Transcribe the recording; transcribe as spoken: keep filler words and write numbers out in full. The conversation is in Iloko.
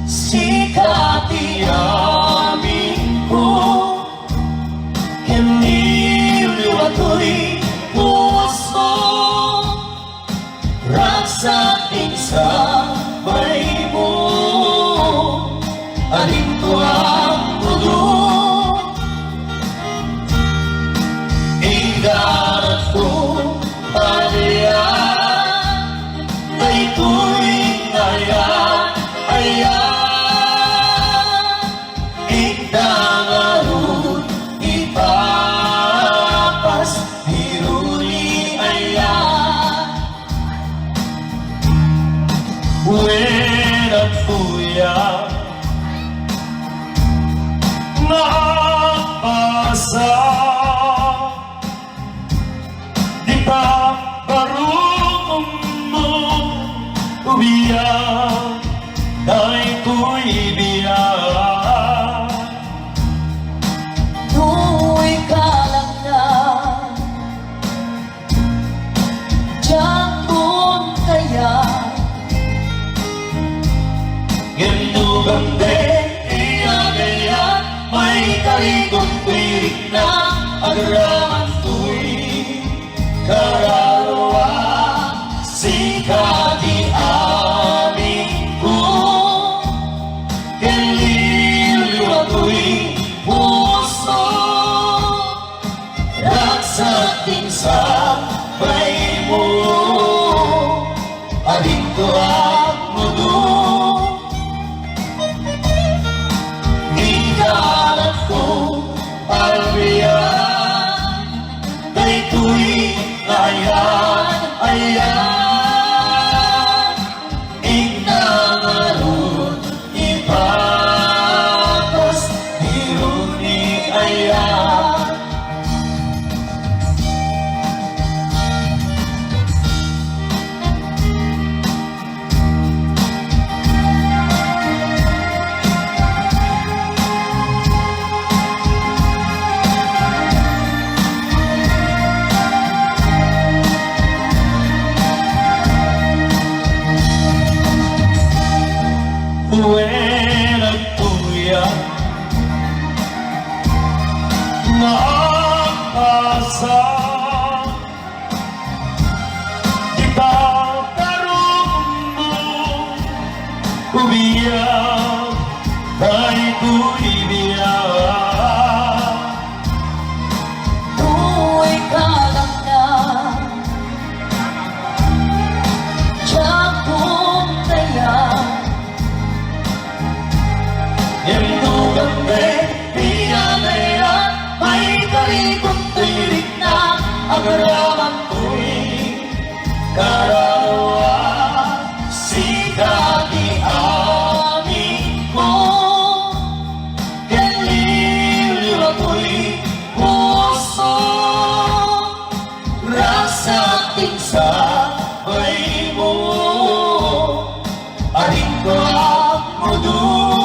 Sika ti amin ko, ken ni liwliwa toy puso. Ragsak ti sabaymo, adinto ammodo. Inggana ko pagayat daytoy nga ayat. Inggana ngarud ipapas ti runi ayat. Wen, adtoya nga agpasa. Dita barukommo, ubia, daytoy biag. No ikaw lang na, diak kaya. Ngem no ganggan ti agayat, maikarikom toy rikna, agraman toy kararua. Sika ti amin ko, ken liwliwa toy puso. Ragsak ti sabaymo, adinto ammodo. Inggana ko pagayat daytoy nga ayat, ayat. Inggana ngarud ipapas ti runi ayat. Wen, adtoya nga agpasa. Ita tarummo, ubia, daytoy biag. Toy kalakna, diak kaya. Ngem no ganggan ti agayat, maikarikom toy rikna, agraman toy kararua. Sika ti amin ko, ken liwliwa toy puso. Ragsak ti sabaymo, adinto ammodo.